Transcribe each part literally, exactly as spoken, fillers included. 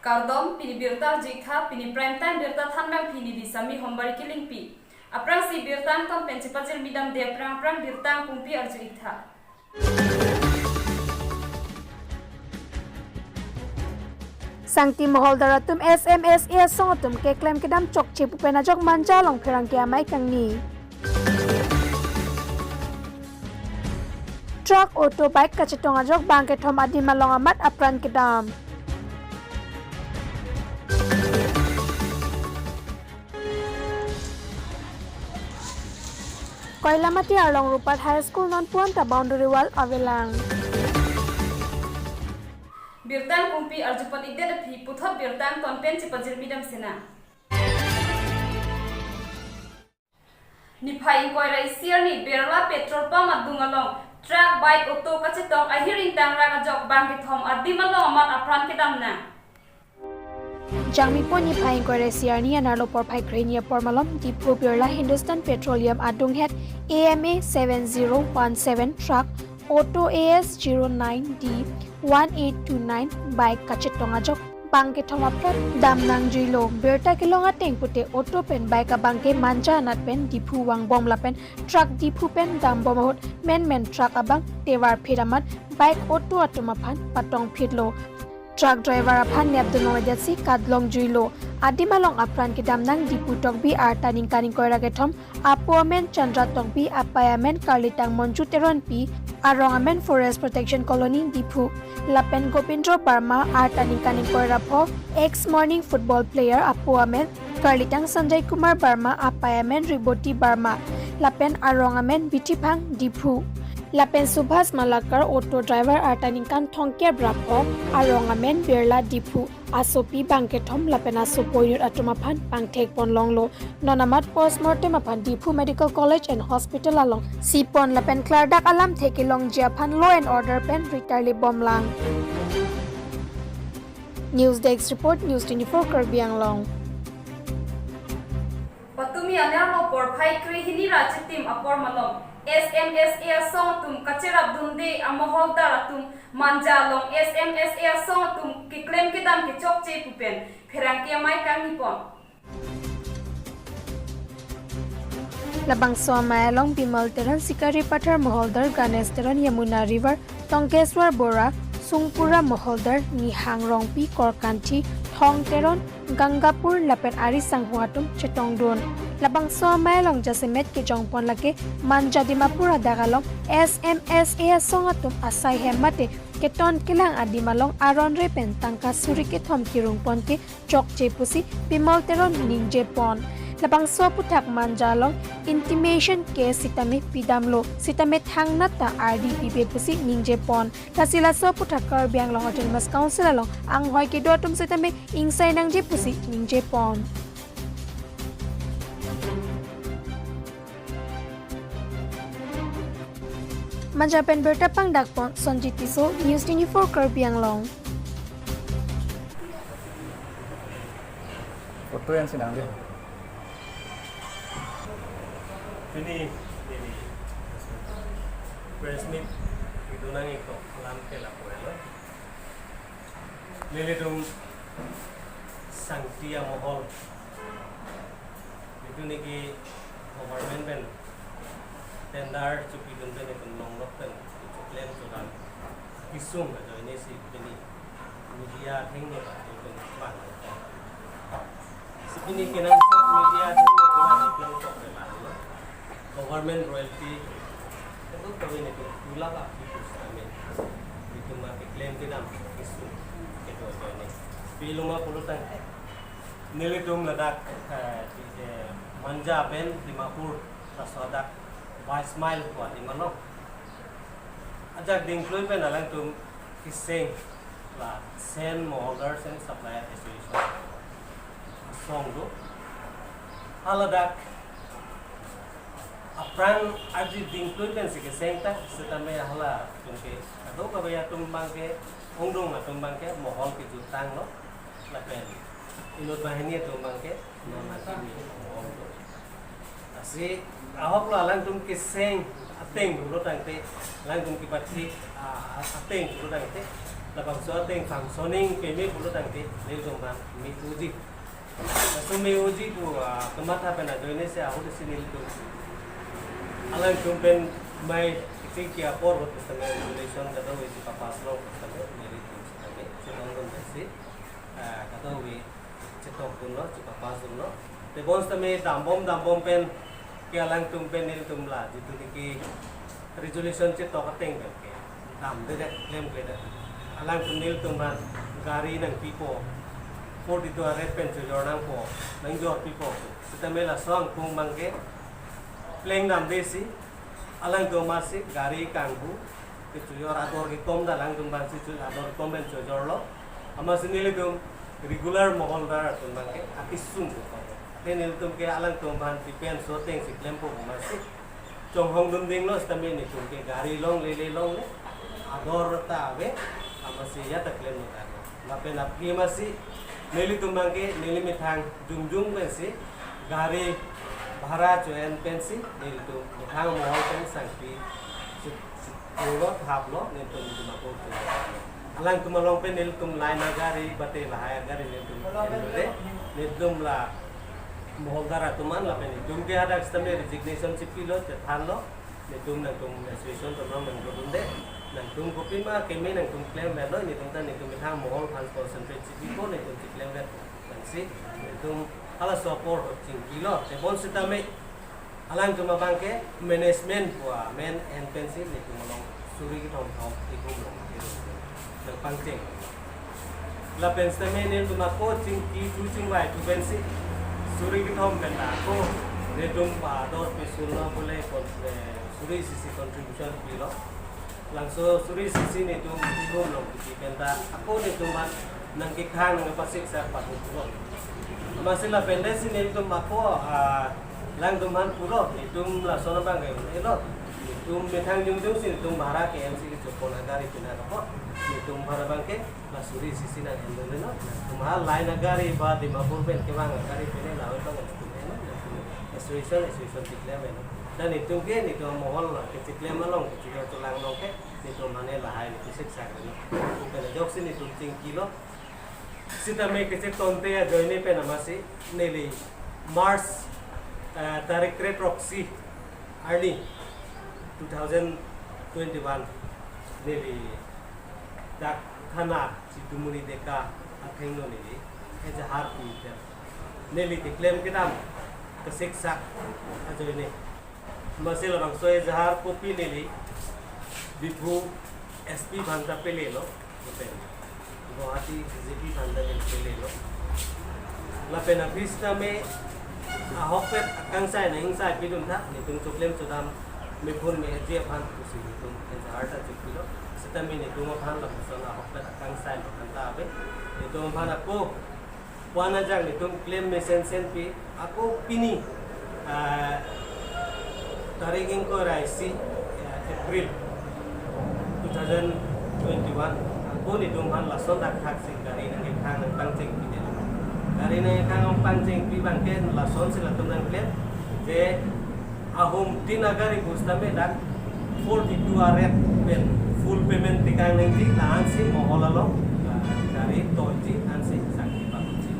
Kardom, pini birta arju-iktha, pini prime time birta thanbang pini di Sami Hombari Kilingpi. Aphrangsi birta angton pen chepajirmi damde aphrang aphrang birta angkungpi arju-iktha. Sangti Moholdar atum S M S A asong atum keklem kedam chokche pu pen ajok Manja along pherangke amei kangni. Truck, auto, bike kachetong ajok bang kethom adim along amat apran kedam. Koilamati Arlong Rupat High School non puan ta boundary wall avelang. Birta angkungpi arjupon-ikdet aphi puthot birta angton pen chepajirmi dam sena. Niphai ingkoi ra isi arni Birla petrol pump adung along truck, bike, auto kachetong ahir ingtang rak ajok bang kethom adim along amat apran kedam nang. Jangmipon niphai ingkoi ra isi arni anerlo porphai krehini apor malom Diphu Birla Hindustan Petroleum adunghet A M A seven zero one seven truck, auto A S zero nine D one eight two nine, bike kachetong ajok bang kethom apran dam nangjuilo. Birta kelong ateng pute auto pen bike abang ke Manja anat pen Diphu vangbom lapen truck Diphu pen dambom ahut menmen truck abang tevar phit amat bike auto atum aphan patong phitlo. Truck driver aphan nepdun longledetsi kadlongjuilo. Adim along apran kedam nang Diphu Tokbi, arta ningkan ingkoi ra kethom, apo amen Chandra Tokbi, apei amen Karlitang Monju Teronpi, arong amen Forest Protection Colony, Diphu. Lapen Gobindro Barma, arta ningkan ingkoi ra pho, ex Morning football player, apo amen Karlitang Sanjay Kumar Barma, apei amen Riboti Barma, lapen arong amen Bithiphang, Diphu. Lapen Subhas Malakar, auto driver, arta ningkan thomkep ra pho, arong amen Birla, Diphu, asopi bang kethom lapen asopo unit atum aphan pangthekpon longlo. Non amat postmortem aphan Diphu Medical College and Hospital along sipon lapen klardak alamthe kelongji aphan law and order pen ritarli bomlang. News Desk Report, News twenty-four Karbi Anglong. Patumi anerlo porphai krehini ra chitim apor malom S M S A asong atum kacherapdunde amoholdar atum Manja along S M S A asong atum keklem kedam kechokche pu pen pherangke amei kangnipon. Labangso amei along Bimal Teron, Sikari Pathar moholdar, Ganesh Teron, Yamuna River, Tongkeswar Bora, Sungpura moholdar, Nihang Rongpi, Korkanthi, Thong Teron, Gangapur lapen ari sangho atum chetongdun. Labangso amei along jasemet kejongpon lake Manja Dimapur adak along S M S A asong atum asai hem mate keton kelang adim along aron re pen tangka suri kethom kirungpon ke chokche pusi Bimal Teron ningjepon. Labangso aphuthak Manja along intimation case sitame pidamlo, sitame thangnat ta ardi pipe pusi ningjepon. Lasi laso aphuthak Karbi Anglong Autonomous Council along anghoi kedo atum sitame ingsai nangji pusi ningjepon. Manja pen birta pangdakpon Sonjit Tisso, News twenty-four Karbi Anglong. Foto yang sedang dia. Pini, pini press meet itu nang ikut lam ke laporan lo. Nelitum Sangti amohol itu niki government pen tender chepidun pen itum longlok pen itum klem chudan kisung ajoine si pini media athengno ta itum bang. Si pini kenangsot media athengno ta itum tok pe bang. Government royalty itu kami nitum tulak itu kami itum ma keklem kedam kisung kedo ajoine. Piluma pulutang nelitum ladak, eh, di, eh, Manja pen Dimapur laso adak vice mile ko di mano. Ajak dingklui pen alangtum kiseng la Sen Moholdar Sen Supplier Association asong do. Haladak aphrang aji dingklui pen si kiseng ta, sitame hala atum ke, ado kave atum abang ke, ongdung atum abang ke mohol kejutang lo. Lapen inut banghini atum abang ke non akimi mohol lo. Lasi ahok lo alangtum kiseng ateng dolo tangte, alangtum kipathi, ah, ateng dolo tangte, Labangso ateng functioning peme pulo tangte nelitum aphan me-oji. Laso me-oji pu, ah, kamatha pen ajoine si ahut si nelitum alangtum pen mei kechingki apor ahut sitame resolution kadokave chepapass long sitame nelitum sitame chetongdun si, ah, kadokave chetokdunlo, chepapassdunlo. Tebon sitame dambom dambom pen ke alangtum pen nelitum la jitu tiki resolution chetok ateng pen ke damdedet, klemkledet. Alangtum nelitum aphan gari nangpipo, forty-two A rate pen chojor nangpo, nangjorpipo. Sitame laso angkung abangke plengdamde si, alangtum amatsi gari kanghu kechojor ador kekom ta alangtum abangsi cho-, ador kekom pen chojorlo. Amatsi nelitum regular moholdar atum abangke akesung kekom. Te nelitum ke alangtum aphan depend so ateng si klempo amatsi chonghong dundinglo sitame nelitum ke gari longle le longle ador ta ave, amatsi ya ta klemlo ta. Lapen aphi amatsi nelitum abangke neli methang jongjong pensi gari bhara cho-en pensi nelitum methang mohol pen sangpi si, si, pulo thaplo nelitum nelitum ako cho. Alangtum along pen nelitum line agari bate lahai agari nelitum enlo de, nelitum la moholdar atum an lapen nelitum ke hadak sitame resignation si pilo, chethanlo. Nelitum nangtum association atum along nangdodunde, nangtum kopima keme nangtum klemvetlo, nelitum ta nelitum methang mohol aphan concentrate si pipo, nelitum si klemvet pensi nelitum halaso apor ahut chingkilo. Tebon sitame alangtum abangke management pu amen en pensi nelitum along suri kethom thom ihum along nangpangcheng. Lapen sitame nelitum ako chingki thu chingvai thu pensi suri kethom pen ta ako nelitum ador pesullo pule kon-, eh, suri isi isi contribution pilo. Labangso suri isi isi nelitum ihum along kipi pen ta ako nelitum aphan nangkekhang nangpasiksak pathu pulo. Amatsi lapen desi nelitum ako, ah, alangtum aphan pulo, nelitum lason abang kailo. Nelitum methang jongjong si nelitum bhara ke M C ke chopon agari pina ko. Nelitum bhara abangke la suri isi isi nang-endunlo. Nangtum ha line agari ba Dimapur pen kevang agari pine la oi tong nelitum eno, nelitum association, association chiklem eno. Dan nelitum ke nelitum mohol kechiklem along kechojor chelang along ke nelitum mane lahai nelitum siksak eno. Pu pen ajoksi nelitum chingkilo. Sitame kechetongte ajoine pen amatsi neli March, eh, tarik kre-throksi arni two thousand twenty-one neli dak thana Chidumuni Deka athengno neli ejahar pi pen neli keklem kedam kesiksak ajoine. Amatsi labangso ejahar copy neli Diphu S P aphan ta pelelo, lapen Guwahati D G P aphan ta neli pelelo. Lapen aphi sitame ahokpet akangsai nang-ingsai pidun tha, nelitum choklem chodam mephun me-eji aphan pusi nelitum ejahar ta chopilo. Sitame nelitum aphan lapuson ahokpet akangsai aphan ta ave. Nelitum aphan ako pu-an ajak nelitum klem mesensen pi ako pini, ah, tarik ingkoi ra isi, ah, April two thousand twenty-one, ako nelitum aphan lason dak thak si gari nangkekhang nangpangcheng pidetlo. Gari nangkekhang nangpangcheng pi abangke lasonsi latum nangklem je ahum tin agari pusitame dak forty-two A rate pen full payment tekang nangji, la-ansi mohol along, ah, gari toji ansi sangti pakunji.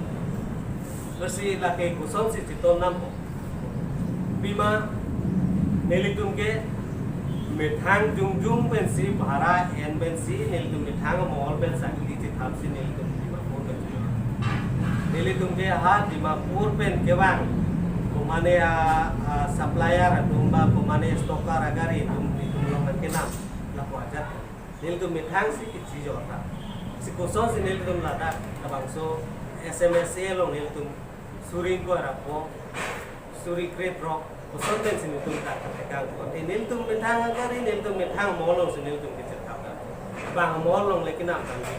Lasi lake kosonsi chetondampo. Pima nelitum ke methang jongjong pensi bhara en pensi nelitum methang mohol pen sangti chethapsi nelitum Dimapur ke. Nelitum ke ha Dimapur pen kevang, komane a, a supplier atum ba komane stoker agari atum, nelitum along nangkenam, lapu ajat nelitum methang si kechijor tha. Si kosonsi nelitum ladak labangso S M S A along nelitum suri ingkoi ra pho, suri kre-throk, koson pensi nelitum ta tekang ko. Te nelitum methang agari, nelitum methang mohol alongsi nelitum kechethap tha. Bang mohol along le kenam damji.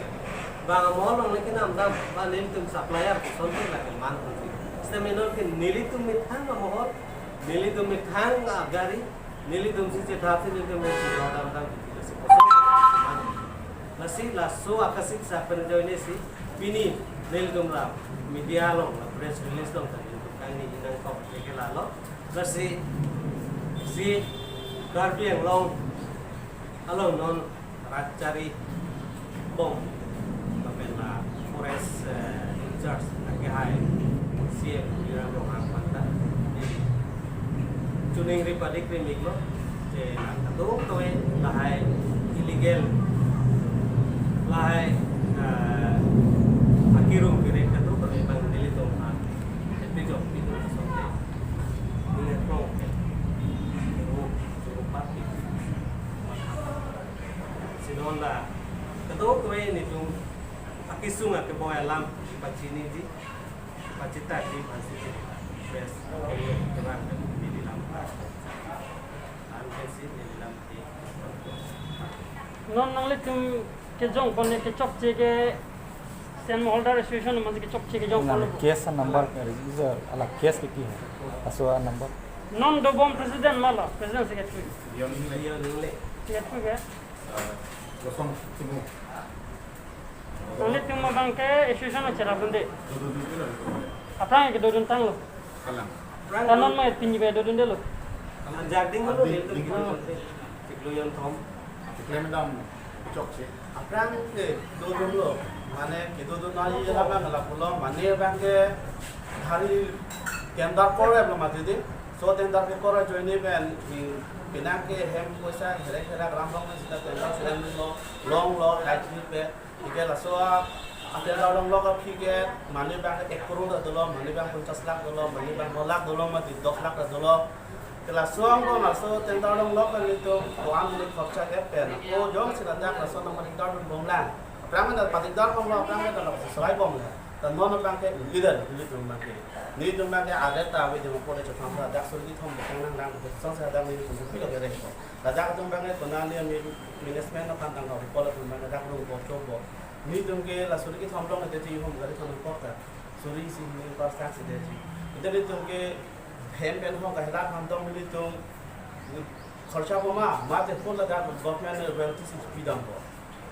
Bang mohol along le kenam dam, ba nelitum supplier koson pen lake man damji. Sitame non ke nelitum methang mohol, nelitum methang agari, nelitum si chethapsi nelitum si dam dam damji. Lasi koson pen man. Lasi laso akasiksak pen ajoine si pini nelitum la media along, la press release along ta nelitum kangni nangkok leke lalo. Lasi isi Karbi Anglong along non rat chari Lapen la forest, eh, in-charge akehai C M Tuliram Ronghang aphan ta chuning ri padik ri miklo. Je la kadokave lahai illegal, lahai, eh, akerum kerek kadokave abang nelitum aphan epijok pidun asonte, ningje prong ke ro ro papi. Si non la kadokave nelitum akesung akeboi alam pachiniji, pachithaji aphansi press kevang neli lam, lam pensi neli lam ke. Non nanglitum kejongpon ne kechokche ke Sen Moholdar Association amatsi kechokche kejongpon Nang lo. Case number ke register, ala case ke ki hai? Laso number. Non dobom president ma lo, president secretary. Yon le. Yon le. Secretary ke? Eh, Rosong Simu. Nanglitum abang ke association lo cherap dunde. Dodun dun lo. Aphrang ke dodun tanglo. Kalang. Ta non ma pini bai dodundelo. Kalang. Jarding lo. Jarding. Chiklo yon thom. Chiklem dam chokche. Aphrang ke dodunlo. Mane kedodun nangji labang lapulo. Mane abang ke hari tender kore lo mati di. So tender kore ajoine pen, hmm, penang ke hem poisa herek herek ram bang sita tender sita lo, longlo, kaitri pe. Anke laso a, a tender longlo aphi ke, mane abang ek crore ta dolo, mane abang ponchas lakh dolo, mane abang no lakh dolo, mati dos lakh ta dolo. Ke laso angbong laso tender longlo ke nelitum ko-an mane khorcha ke pen. Ko jongsi ladak laso nang patikdar dunbomlang. Aphrang ke patikdar bomlo, aphrang ke laso serai bomlang. Ta non abang ke leader, nelitum abang ke. Nelitum abang ke adet ta ave jong pole chotang ladak suri kethom bokong nang nang, song sa dak nelitum pilo ke rengko. Ladak atum abang ke konane mi-, management aphan tangka report atum abang ke dak rungko chobo. Nelitum ke la suri kethom dong de ti hom gari thon kok ta. Suri si ni par sak si de ti. Ite nelitum ke hem pen ho kahela aphan dong nelitum khorcha boma, mate phone ladak government royalty si pidampo.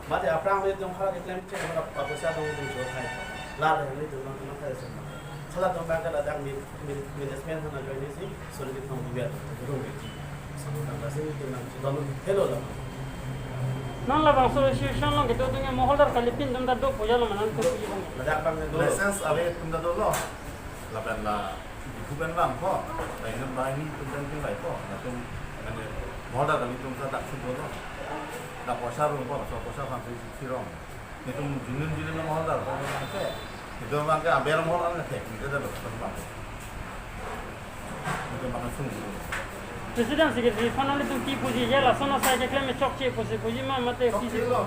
Mate aphrang nelitum hala keklem che hala paposa dong nelitum cho khai. La le nelitum nang nang khai se. Hala atum abang ke ladak mi, mi, management aphan ajoine si suri kethom biar. Rung ke. Sama tangka si nelitum nang chidon hello la. Non labangso association along kedo atum ke Moholdar kali pindun ta do puja lo ma nangtum puji bang. Ladak abang ke dolo. License ave atum ta dolo. Lapen la diku pen vangpo. Lainut banghini atum pen pinvaipo. Latum mane Moholdar kali atum ta dak si dolo. Dak poisa rungpo, so poisa aphan si rong. Nelitum jilin jilin Moholdar, Moholdar ke. Nelitum abang ke aber Moholdar ke, nelitum dah dapat tempat. Nelitum abang sung. President, secretary aphan nanglitum pi puji, ya lason asai keklem chokche pusi puji ma mate pi si? Chokche lo.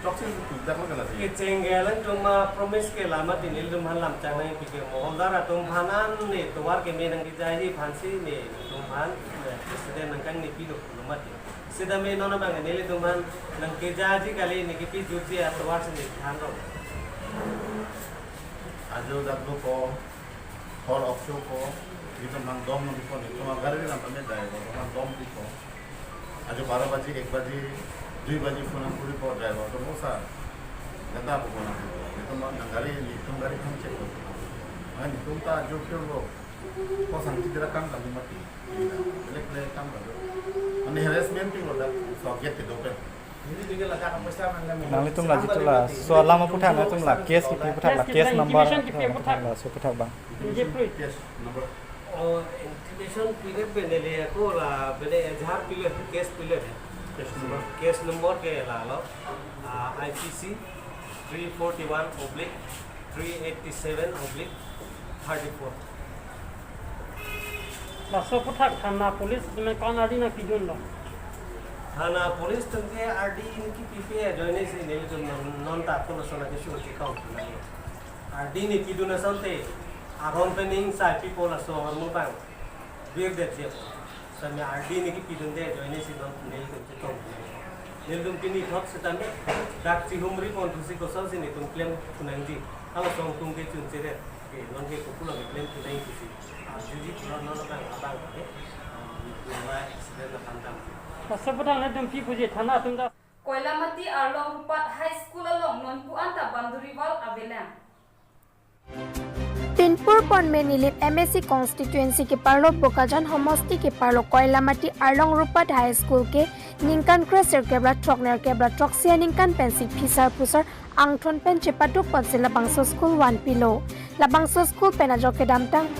Chokche itu dak lo kena si. Kecheng ke alangtum ma promise ke lama tinil atum aphan lam chang nangpi ke Moholdar atum aphan an ne tovar keme nangkejaji aphansi nelitum aphan, eh, president nangkangni pilo lo mati. Sitame non abang nelitum aphan nangkejaji kali ne kepi jutji atovar si ne than rong. Ajo dak lo ko, hall of show ko, nelitum aphan dom nangpipo, nelitum agari nang pame dai ko, nang dom pipo. Ajo baro baji, ek baji, dui baji phone nangkuripo driver atum osa. Gata po ko nang. Nelitum aphan nang gari, nelitum gari khan check ko. Nelitum ta ajo pure lo. Ko sangti dera kam kali mati. Belek belek kam kali. Mane harassment pi lo dak, so gate kedo pen. Nanglitum la jitu laso alam aputhak nanglitum la case kipi aputhak, la case number aputhak, laso aputhak bang. Case number. Oh, intimation pile pen neli ako la pile ejhar pile, case pile. Case number. Case number ke lalo, ah, I P C three forty-one oblique three eighty-seven oblique thirty-four. Laso aputhak thana police atum ke ko-an ardi nangpidunlo? Thana police atum ke ardi nangkepipe ajoine si nelitum non, non ta ko lason akesung chekong. Ardi nangpidun asonte, aron pen ning sai pipo laso ahormu abang. Birdet dia. Sami ardi nangkepidunde ajoine si non nelitum chetong. Nelitum pini thot setame dak chihumri pon thusi kosonsi nelitum klem thu nangji. Halaso atum ke chun cheret. Ke non ke kopulo ke klem thu nangji si. Arjuji pulo non abang abang ke. Nama accident aphan dam. Laso aputhak nelitum pi puji thana atum ta. Koilamati arlo Rupat High School along non ko-an ta boundary wall avelang. Pinpur ponme Nilip M A C constituency keparlo Bokajan homosti keparlo Koilamati arlong Rupat High School ke ningkan kre sirkep ra throk nerkep ra throksi aningkan pensi phisar phusar angthun pen chepaduk ponsi labangso school vanpilo. Labangso school pen ajok kedamtang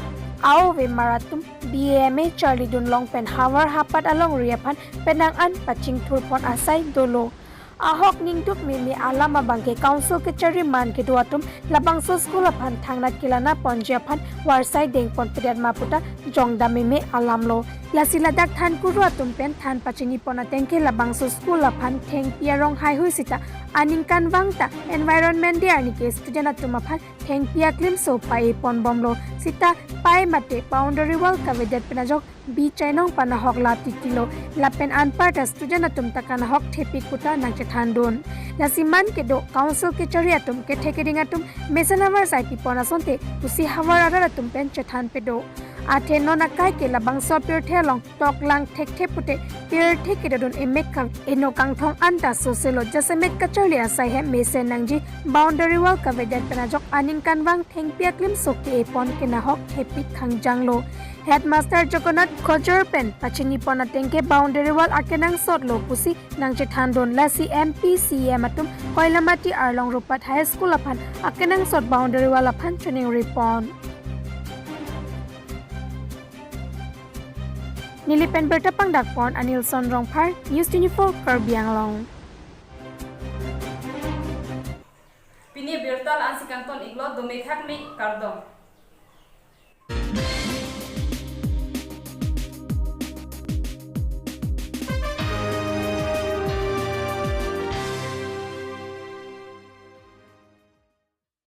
aove mar atum B A M A charlidun long pen havar hapat alongri aphan penang an pachingthur pon asai dolo. Ahok ningduk meme alam abangke council kechari man kedo atum labangso school aphan thangnat kelana ponji aphan varsai dengpon pedet ma puta jongdam meme alamlo. Lasi ladak than kuru atum pen than pachini pon atengke labangso school aphan thengpi arong haihui sita aningkanvang ta Environment Day arnike student atum aphan thengpi aklimso pae ponbomlo. Sita pae mate boundary wall kavedet pen ajok bi chainong panahok la titilo. Lapen anparta student atum ta kanahok thepik puta nangchethandun. Lasi man kedo council kechari atum kethe keding atum mesen avarsai pipon asonte pusi havar arat atum pen chethan pedo. Athe non akai ke labangso pirthe along toklang thekthe pute pirthe kedodun emek kang eno kangthong anta soselo jasemet kacharli asai hem mesen nangji boundary wall kavedet pen ajok aningkanvang thengpi aklimso ke-e pon kenahok thepik khangjanglo. Headmaster Jagannath Khojor pen pachini pon atengke boundary wall akenangsotlo pusi nangchethandun. Lasi M P C E M atum Koilamati arlong Rupat High School aphan akenangsot boundary wall aphan chiningri pon. Nilip pen birta pangdak pon Anilson Rongphar, News twenty-four Karbi Anglong. Pini birta la-ansi kangton iklo, dome thakme, kardom.